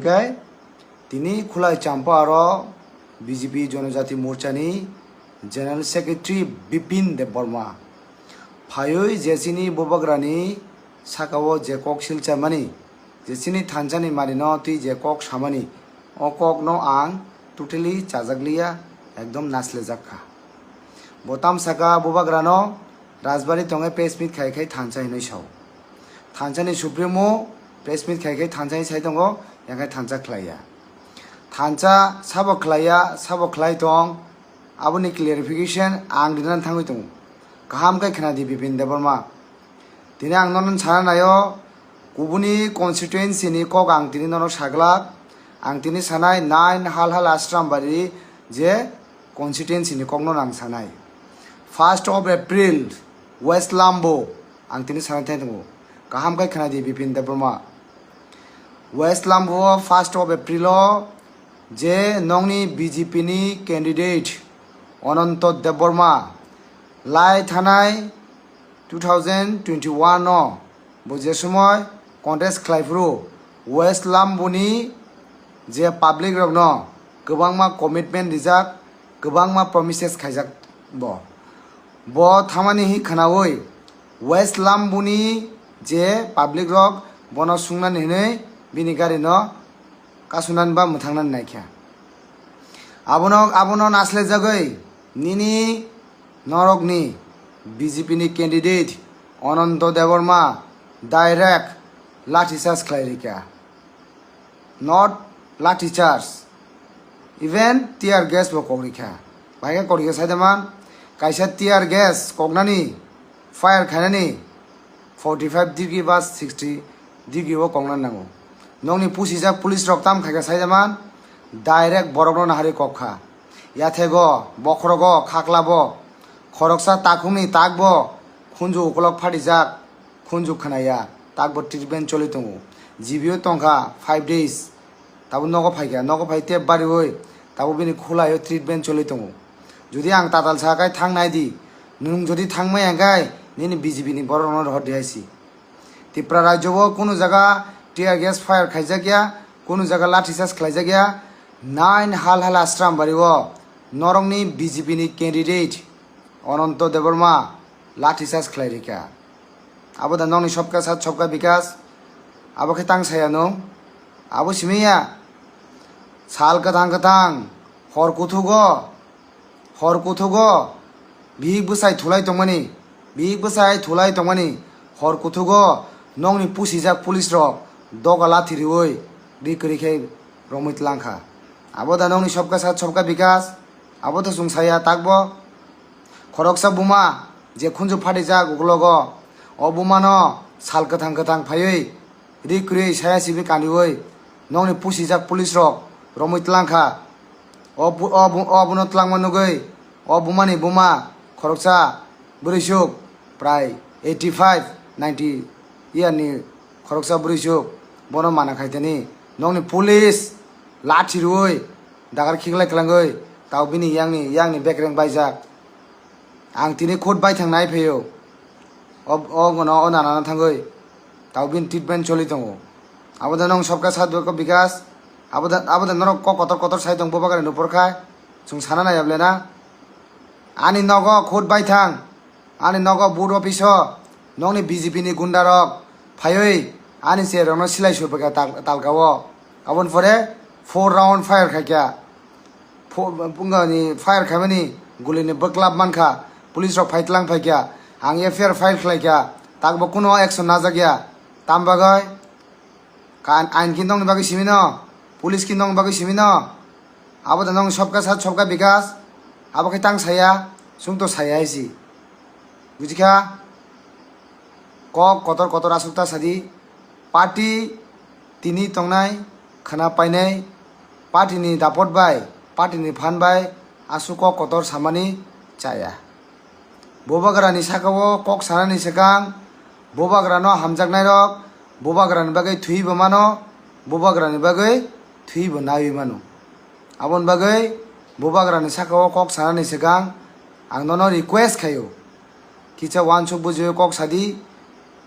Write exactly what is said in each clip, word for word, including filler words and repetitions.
Khe tini Khulai Champa aro B J P Jonojati Morcha ni General Secretary Bipin Debbarma phaiwi je chini bubagrani sakao je kok silchamani, je chini thansa ni mari no twi je kok samani, o kok no ang totally chajakliya, ekdom naslejak kha. Bo tam saka bubagra no Rajbari tongwi press meet khai khai thansa hinwi sao. Thansa ni supremo press meet khai khai thansa hinwi sai tongo, yang khai thansa khlaiya. Thansa sabo khlaiya, sabo khlai tong, aboni clarification ang rinani thangwi tongo. Kaham khe khna di Bipin Debbarma. Tini ang nono sana naio, kubuni constituency ni kok ang tini nono saglak. Ang tini sanai nine Halhal Ashram Bari je constituency ni kokno ang sanai. First of April, West Lambo, ang tini sanai thai tongo. Kaham khe khna di Bipin Debbarma. West Lambo first of April o je nongni B J P ni candidate Ananto Debbarma lai thanai two thousand twenty-one o bo je somoi contest khlai phuru West Lamboni je public rokno kwbangma commitment rijak, kwbangma promises khaijak bo. Bo thamani hi khnaui West Lamboni je public rok bono sungnani hinui bini gari no kasunani ba mwthangnani naikha. Abono, abono naslejagwi nini norokni B J P ni candidate Ananto Debbarma direct lathi charge khlai rikha. Not lathi charge, even tear gas bo kok rikha. Bahai khe kok rikha saidaman, kaisa tear gas koknani, fire khainani forty five degree ba sixty degree o kokna nango. Nokni pusijak police rok tam khaikha saidaman, direct borokno nahari kok kha. Yathego, bokhorogo, khaklabo, khoroksa takhukni takbo khunju ukolok phatijak, khunju khnaya, takbo treatment choli tongo. G B o tongkha five days, tabo nogo phaikha, nogo phai tep bariui tabo bini khulaio treatment choli tongo. Jodi ang tatal sa khai thang nai di, nwng jodi thang maya khai nini B J P ni borok rokno rohor di hai si. Tripura rajyo o kunu jaga tear gas fire khaijak ya, kunu jaga lathi charge khlaijak ya. Nine Halhal Ashram Bari o norokni B J P ni candidate Ananto Debbarma lathi charge khlai rikha. Abo da nokni sobka sat sobka bikas, abo khe tang saya nung, abo simi ya. Sal kwthang kwthang, hor kuthugo, hor kuthugo bihik bwsai thulai tongmani, bihik bwsai thulai tongmani hor kuthugo nokni pusijak police rok doga lathi riui ri kwrwi khe romwi tlang kha. Abo da nokni sobka sat sobka bikas, abo da chwng saya takbo. Khoroksa buma je khunju phatijak uklogo, o bumano sal kwthang kwthang phaiwi ri kwrwi saya simi kaniui nokni pusijak police rok romwi tlang kha. O bu-, o bu-, o buno tlangma nugui o bumani buma khoroksa bwrwisuk prai eighty five ninety year ni khoroksa bwrwisuk bono mana khaitani nokni police lathi rwui dagar khiklai kwlangwi tao bini yangni, yangni bekreng baijak. Ang tini khud baithang nai phaio. O, o gano o nana thangwi tao bini treatment choli tongo. Abo da nong sobka sat ko bikas. Abo da, abo da norok kok kotor kotor sai tong bubagra nupor khai. Chwng sana nai able na. Ani nogo khud baithang. Ani nogo booth office o nokni B J P ni gunda rok phaiwi ani chair rokno silai sur phaikha tal-, talka o. Aboni pore four round fire khaikha. Phu-, phungani fire khaimani gulini bwklap mankha, police rok phai tlang phaikha, ang F I R file khlaikha, takbo kuno action najakya. Tam bagwi ka-, ain ki nokni bagwi simino, police ki nokni bagwi simino, abo da nokni sobka sat sobka bikas, abo khe tang saya, chwng to saya hai si. Bujikha? Kok kotor kotor aswk ta sadi. Party tini tongnai khwna painai, party ni dapot bai, party ni phan bai aswk kok kotor samani chaya. Bubagra ni saka o kok sanani swkang, bubagra no hamjaknai rok bubagra ni bagwi thwi bo mano, bubagra ni bagwi thwi bo naiwi mano. Aboni bagwi bubagra ni saka o kok sanani swkang ang nono request khaio, kisa uansuk bujiwi kok sadi.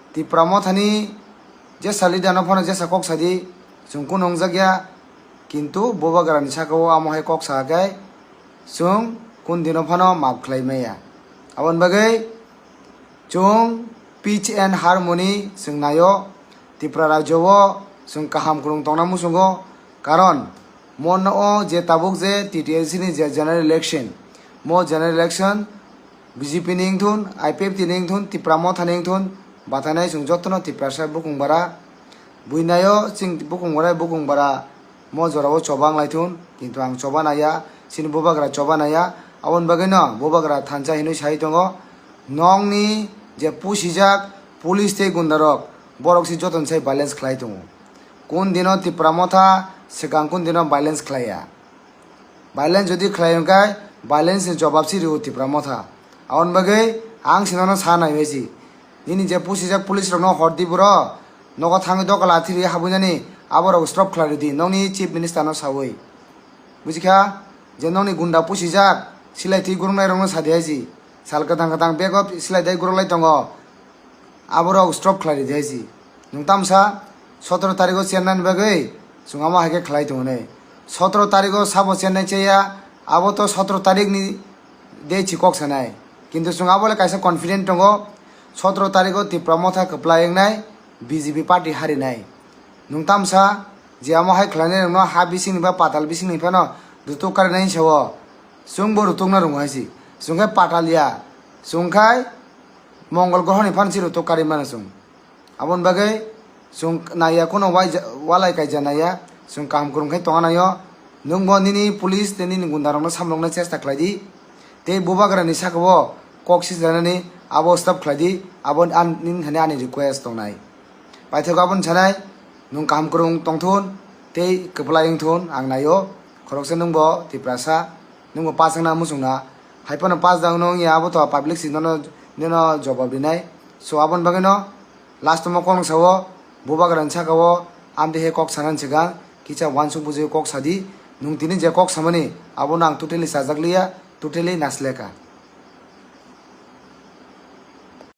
Tipra Mothani jesa leader no phano jesa kok sadi, Chwng kunu wngjak ya, kintu bubagrani saka o amo hai kok sa khe chwng kun dino phano maaf khlai maya. Aboni bagwi chwng peace and harmony chwng naio, Tripura rajyo o chwng kaham kwrwng tongna muchungo, karon mono o je tabuk je T T A C ni je general election, mo general election B J P ni wngthun, I P F T ni wngthun, Tipra Motha ni wngthun, bathanai chwng jotono Tiprasa bukung bara. Buinaio chwng bukung bara, bukung bara mo jorao choba wnglaithun, kintu ang choba naiya, chini bubagra choba naiya. Aboni bagwino bubagra thansa hinwi sai tongo, nokni je pusijak police tei gundarok, borok se jotoni sai violence khlai tongo. Kun dino Tipra Motha swkang kun dino violence khlaiya. Violence jodi khlai hwnkhe violence ni jobab se rwo Tipra Motha. Aboni bagwi ang se nono sa nai bai si. Nini je pusijak police rokno hordi bro, nogo thangwi doka lathiri habwi nani, aborok stop khlai rwdi nokni chief minister no sawi. Bujikha, je nokni gunda pusijak, silai twi guruknai rokno sadi hai si. Sal kwthang kwthang bego silai dai guruklai tongo. Aborok stop khlai ridi hai si. Nwng tamsa sotoro tarikh o chennai ni bagwi chwng amo hai khe khlai tongo ne. Sotoro tarikh o sabo chennai chaya, abo to sotoro tarikh ni de chi kok sanai. Kintu chwng abo le kaisa confident tongo, sotoro tarikh o Tipra Motha kwplai wngnai, B J P party harinai. Nwng tamsa je amo hai khlainai rokno ha bising ni ba patal bising ni phano rutuk karinai hinsa o chwng bo rutuk na rwngo hai si. Chwng khe patal ya, chwng khai Mongol groho ni phano se rutuk kari mano chwng. Aboni bagwi chwng naiya, kheno waija-, walai kaija naiya, chwng kaham kwrwng khe tongna naio. Nwng bo nini police tei nini gunda rokno samlokna chesta khlai di. Tei bubagra ni saka o kok sijanani abo stop khlai di, abo an-, nini thani ani request tongnai. Paithago aboni sanai, nwng kaham kwrwng tongthun tei kwplai wngthun ang naio. Khoroksa nwng bo Tiprasa, nwng bo pass wngna muchungna. Hai phano pass da wngno wngya abo to public si nono, nono jobab rinai. So aboni bagwino last o mo kok nwng sao, bubagra ni saka o amtwi he kok sana ni swkang kisa uansuk bujui kok sadi. Nwng tini je kok samani abono ang totally chajak liya, totally nasleka.